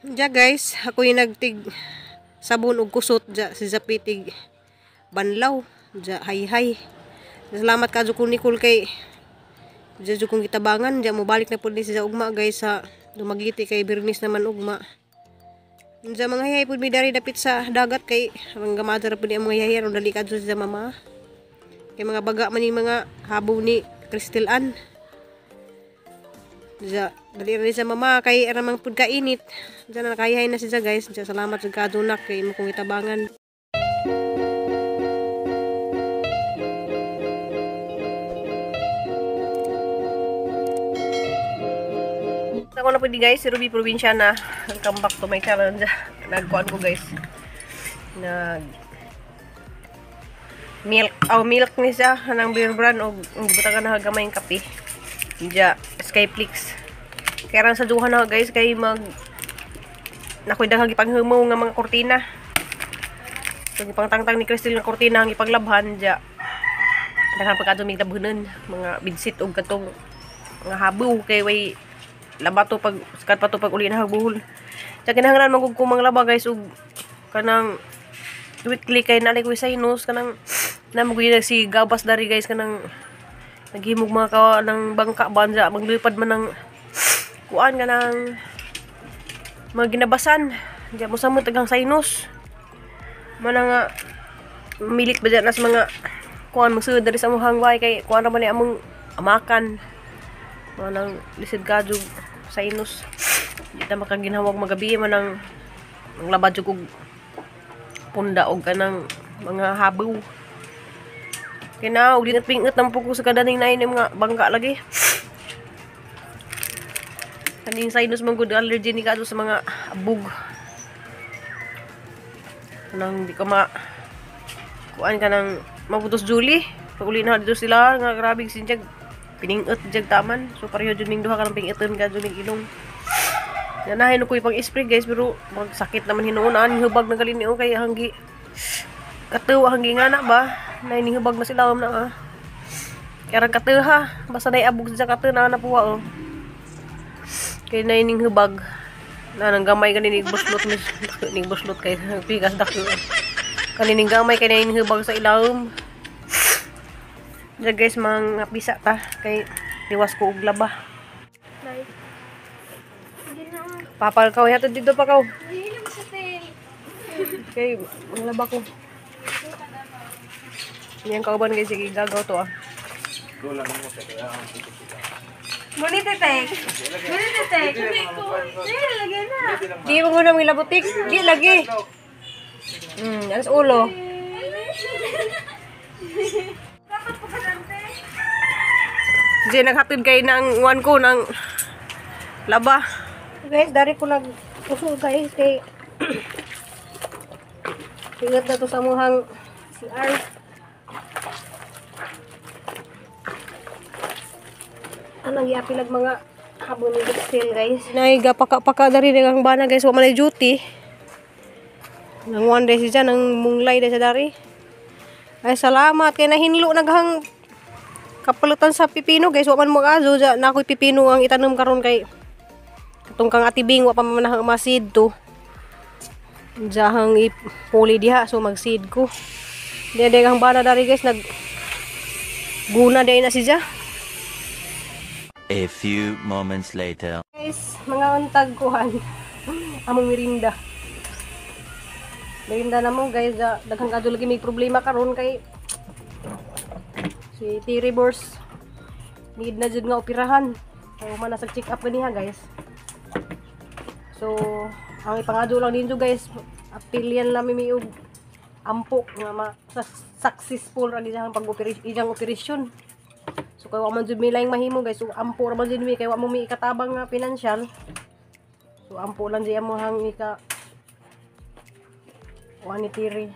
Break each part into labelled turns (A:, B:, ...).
A: Ja guys, ako yung nagtig sabon og kusot ja si Zapitig banlaw ja hay hay. Salamat ka ko Nicole kay ja jud kong gitabangan ja mobalik na pud ni siya ugma guys sa Dumaguete kay Birnis naman ugma. Ja mga hayhay pud mi dari dapit sa dagat kay ang gamada ra pud ni ang mga hayhay aron dali kadto sa mama. Kay mga baga man yung mga habaw ni Crystal Ann. Ja, dali ra ni sa mama kay aramang pud kainit. Diyan na nakahihay na siya guys. Diyan, salamat sa kadunak kay imo kong itabangan. Ako na pwede guys, si Ruby Provinciana. Welcome back to my channel. Nagkuan ko guys. Nag milk, oh milk ni siya nang Beer Brand og butangan na gamay ang kape. Diya Skyflix. Kaya ran sa duha na guys kay mag nakoy daghang gipanghumaw nga mga kortina. So gipangtangtang ni Crystal nga kortina ang ipaglabhan diya. Daghang pagkadto mig labhanon mga bidsit og katong mga habaw kay way laba to pag sikat pa to pag uli na buhol. Diya kinahanglan man gud ko manglaba guys og kanang weekly kay naay ko sinus kanang namo gyud si gabas dari guys kanang naghimog mga ka ng bangka banza maglipad man ng kuan kanang mga ginabasan diya mo samot tagang sinus mana nga milit ba diya nas mga kuan magsud dari sa among way kay kuan ra man ni among amakan manang lisod ka jud sinus di ta makaginhawag magabi manang manglaba jud og punda og kanang mga habaw. Kaya og dingat-pingat ng puko sa kadaning nain yung mga bangka lagi. Kaning sinus man gud allergy ni kadto sa mga abog. Kanang di ka ma kuan kanang mabutos Julie. Pag uli na dito sila nga grabe sinjag piningot jag taman. So pareho jud ming duha kanang pingiton ka jud ming ilong. Nanahin ko ipang spray guys pero magsakit naman hinuon ani hubag na gali niyo kay hanggi katuwa hanggi nga na ba. Nainihubag na sila na ah. Kaya katuha basta nay abog sa katuha na napuwa oh. Kay naininghubag na nang gamay kani ning buslot mis ning buslot kay pikas dako. Kani ning gamay kay naininghubag sa ilawom. Diya guys mga pisa ta kay liwas ko og laba. Papal kaw hatod dito pa kaw. Kay manglaba ko. Yan kauban guys, sige gagaw to ah.
B: Muni tek. Muni tek. Di lagi na.
A: Di mo muna mga labutik. Di lagi. Alas ulo.
B: Dapat po kadante.
A: Di naghatid kay ng uwan ko ng laba. Guys, dari ko nag-uso guys kay ingat na to sa muhang CR. Anang giapilag mga habon ni Gixel guys. Nay gapaka-paka dari ang bana guys, wa man duty. Nang one day siya nang munglay day sa dari. Ay salamat kay nahinlo naghang kapalutan sa pipino guys, wa man mo azo ja na ako'y pipino ang itanom karon kay katong kang atibing wa pa man nahang masid to. Jahang ipuli diha so magseed ko. Di day ang bana dari guys nag guna day na siya.
C: A few moments later.
A: Guys, mga untag kuhan. Among merinda. Merinda na mo guys, daghang kadto lagi may problema karon kay si Terry Bors need na jud nga operahan. So man nasa check up ganiha guys. So ang ipangado lang ninyo guys, apilyan lang mi og ampo nga ma successful ra gid ang pag-operasyon, iyang operasyon. So kay wa man jud mi laing mahimo guys, so ampo ra man jud mi kay wa mo mi ikatabang nga pinansyal. So ampo lang jud amo hang ika kuan ni Terry.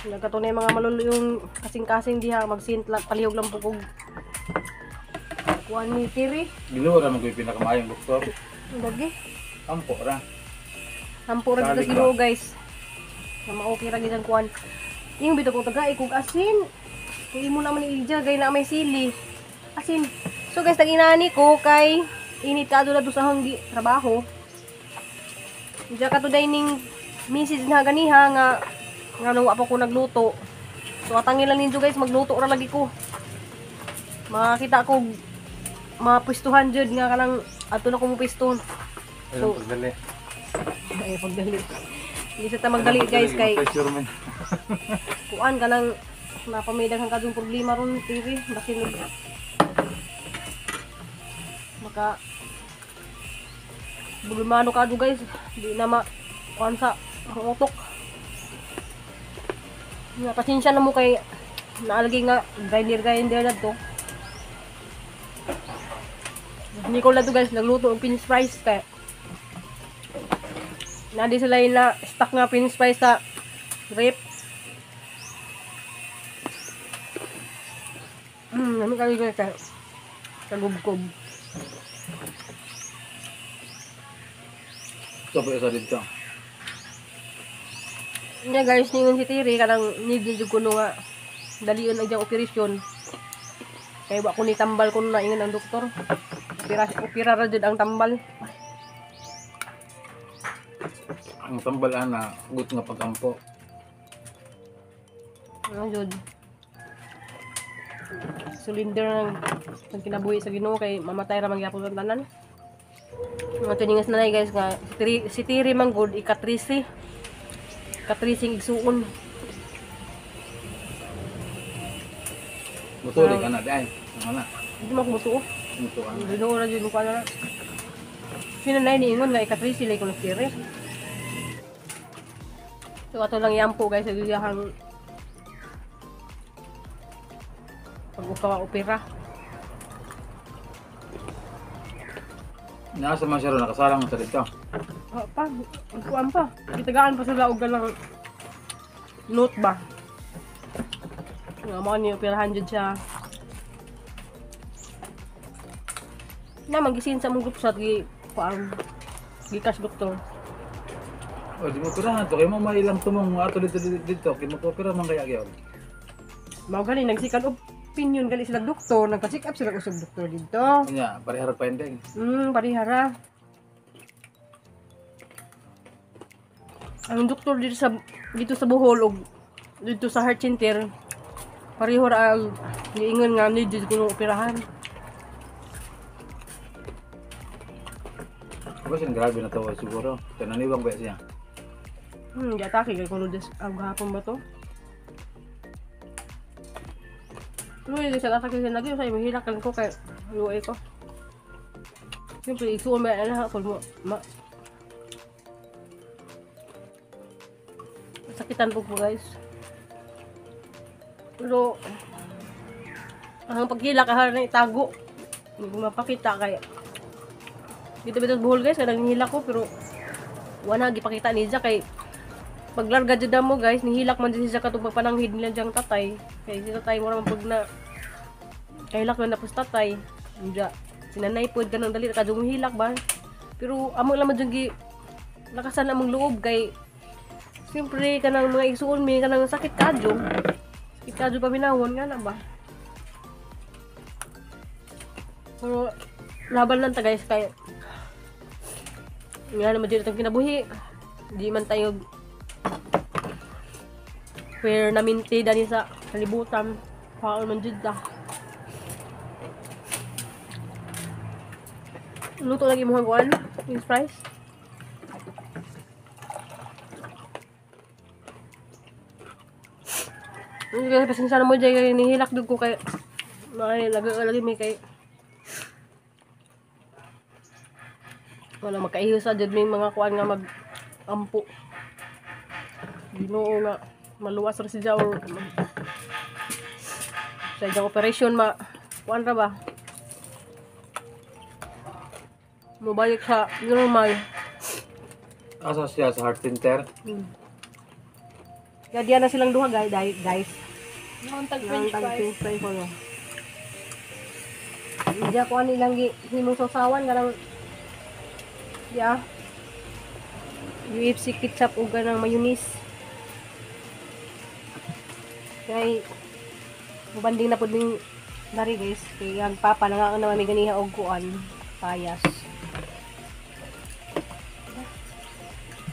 A: Nagkatunay mga malulo yung kasing-kasing diha magsintla palihog lang po kog kuan ni Terry.
D: Ginoo ra man koy pinakamaayong doktor.
A: Lagi.
D: Ampo ra.
A: Ampo ra gid Ginoo guys. Na ma-okay ra gid ang kuan. Yung bitaw kong taga kog asin. Kay imo naman ni Ija gay na may sili. Asin. So guys, tag-inani ko kay init ka na do sa hanggi trabaho. Diya ka today ning message na ganiha nga nga nung wa pa ko nagluto. So atangin lang ninyo guys, magluto ra lagi ko. Makita ko mapwistuhan jud nga kanang ato na ko mo pwiston.
D: Ayun, pagdali.
A: Ay, pagdali. Hindi sa ta magdali guys kay
D: Pressure man.
A: kuan kanang napamidag ang kadung problema ron TV basin maka problemado ka guys, di na ma kuan sa ang utok. Nga pasensya na mo kay naalagi nga grinder grinder na to. Nicole na to guys, nagluto og french fries kay nadi sila yung na stock nga french fries sa rep. Nami kayo guys kay kagubkob.
D: So pa isa dito.
A: Nya guys, ningon si Tiri kanang need jud kuno nga dalion ang diyang operasyon. Kay wa ko ni tambal kuno na ingon ang doktor. Opera, opera ra jud ang tambal.
D: Ang tambal ana, gut nga pagampo.
A: Ano jud? Surrender ng kinabuhi sa Ginoo kay mamatay ra man gyapon ang tanan. Mga tuningas na guys nga si Tiri man gud ika-13. Ika-13 igsuon.
D: Mutuloy ka na di ay. Ang ana.
A: Hindi man ko mutuo.
D: Mutuo ka na.
A: Ginoo ra jud ko ana. Sino na niingon nga ika-13 lay ko ni Tiri. So ato lang yampo guys sa giyahang pag-ukawa opera.
D: Nasa man siya ron, nakasarang sa dito.
A: Oh, pa, kuan pa. Gitagaan pa sila og ganang note ba. Nga mo ni operahan jud siya. Na magisin sa mong group chat gi kuan gikas doktor.
D: O, di mo operahan to. Kaya mo may ilang tumong ato dito dito dito. Kaya mo opera man kaya gyud.
A: Mao gani nagsikan opinion gali sila doktor, nagpa-check up sila usab doktor dito.
D: Nya, parehara pa ending.
A: Parehara. Ang doktor dito sa Bohol og dito sa Heart Center, pareho ra ang giingon nga ni jud kuno operahan.
D: Basta grabe na to siguro. Tananiwang ba siya?
A: Giatake kay kuno des ang gahapon ba to? Luoy siya atake siya lagi sa mahilakan ko kay luoy ko. Siyempre isuon ba na ako mo ma. Sakitan po po guys. Pero ang paghilak ahar na itago. Hindi ko mapakita kay dito bitaw Bohol guys, kanang nihilak ko pero wala gipakita ni Jack kay paglarga jud mo guys, nihilak man jud siya katong pagpananghid nila diyang tatay. Kay si tatay mo ra man pag na kahilak man na pus tatay. Unja sinanay pod kanang dali kadung hilak ba. Pero amo lang man jud gi lakasan among loob kay siyempre kanang mga igsuon mi kanang sakit kadyo. Sakit kadyo paminawon nga na ba. Pero laban lang ta guys kay nga naman jud itong kinabuhi. Di man tayo fair na minti dani sa kalibutan. Paon man jud ta. Luto lagi mo kuan, french fries. Guys, pasensya na mo dyan kay nihilak dug ko kay may lagi may kay wala makaiyo sa jud may mga kuan nga mag ampo. Ginoo nga maluwas ra siya or sa iyang operation ma kuan ra ba? Mobalik sa normal.
D: Asa siya sa Heart Center?
A: Kaya diyan na silang duha guys.
B: Noon tag french fries.
A: French fries ko. Diyan ko ani lang himong sausawan kanang ya. UFC ketchup ug kanang mayonnaise. Kay mubanding na pud ning dari guys kay ang papa nangaon naman mi ganiha og kuan payas.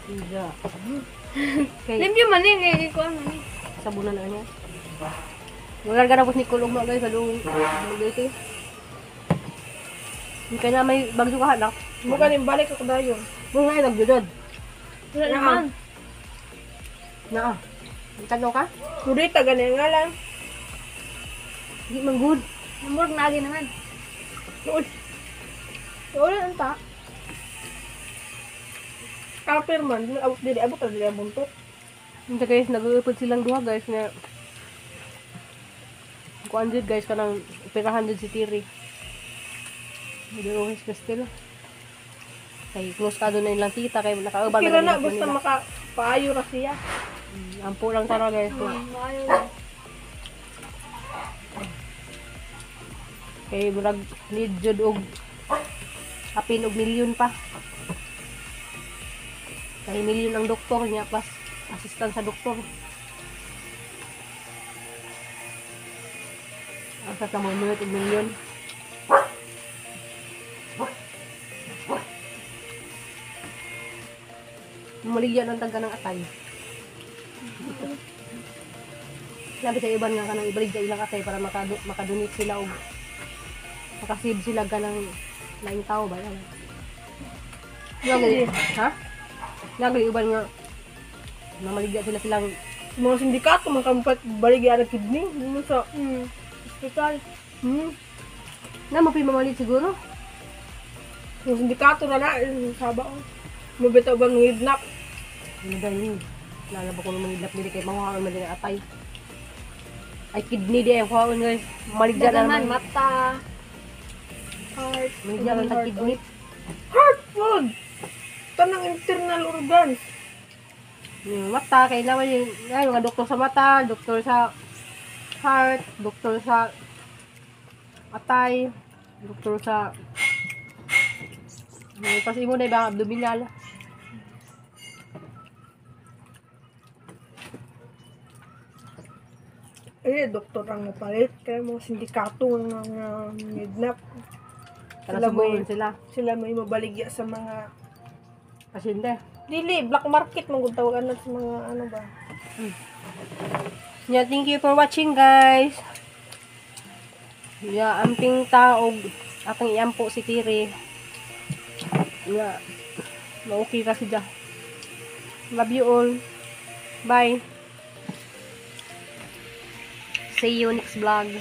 A: Iya. Kay
B: Limpyo man ni kuan man ni.
A: Sabunan na niya. Wala ka na po ni Kulong mga guys, halong guys. Hindi ka na may bagyo ka hanak.
E: Mukha ning balik ako dayon.
A: Mo nga nagjudod.
B: Wala naman.
A: Naa. Tanaw ka?
E: Kurita gani nga lang.
A: Di man good.
B: Murag naagi naman.
E: Uy,
B: Wala unta.
E: kaper man, abot dili, abot ra dili ang buntot.
A: Hindi guys, nag-uupod silang duha guys na kuan jud guys kanang operahan jud si Tiri. Medyo Crystal. Kay close ka doon na ilang tita kay nakauban
E: Kira na
A: nila
E: basta
A: nila.
E: maka paayo ra siya.
A: Ampo lang tara guys.
B: Maayo lang.
A: Kay murag need jud og apin og milyon pa. Kay milyon ang doktor niya plus assistant sa doktor. Asa ka mo og milyon. Maligyan ang tagka ng atay. Sabi sa iban nga kanang ibaligya ilang atay para makadonate sila og makasave sila ganang laing tao ba yan? Nagli, ha? Nagli uban nga namaligya sila silang
E: Mga sindikato man kampat baligya ang kidney mo sa
B: Hospital.
A: Na mo mamalit siguro.
E: Mga sindikato na na saba ko. Mabitaw bang ngidnap?
A: Ano ba yun? Lalabo ko naman ngidnap nila kay manguhaan man din ang atay. Ay kidney di ay kuhaon guys. Maligya na
B: Dagaman
A: naman.
B: mata. Heart.
A: Maligya lang tag kidney.
E: Heart food. Tanang internal organs.
A: Yung mata, kailangan yun. Ay, mga doktor sa mata, doktor sa heart, doktor sa atay, doktor sa pas imo na ibang abdominal.
E: Eh, doktor ang mapalit. Kaya mga sindikato ang ngidnap.
A: Para
E: Sila
A: subuon
E: may-
A: sila.
E: Sila may mabaligya sa mga
A: Pasyente.
E: dili black market man gud tawagan na sa mga ano ba.
A: Yeah, thank you for watching guys. Yeah, amping taog akong iampo si Tiri. Yeah. Ma-okay kasi dya. Love you all. Bye. See you next vlog.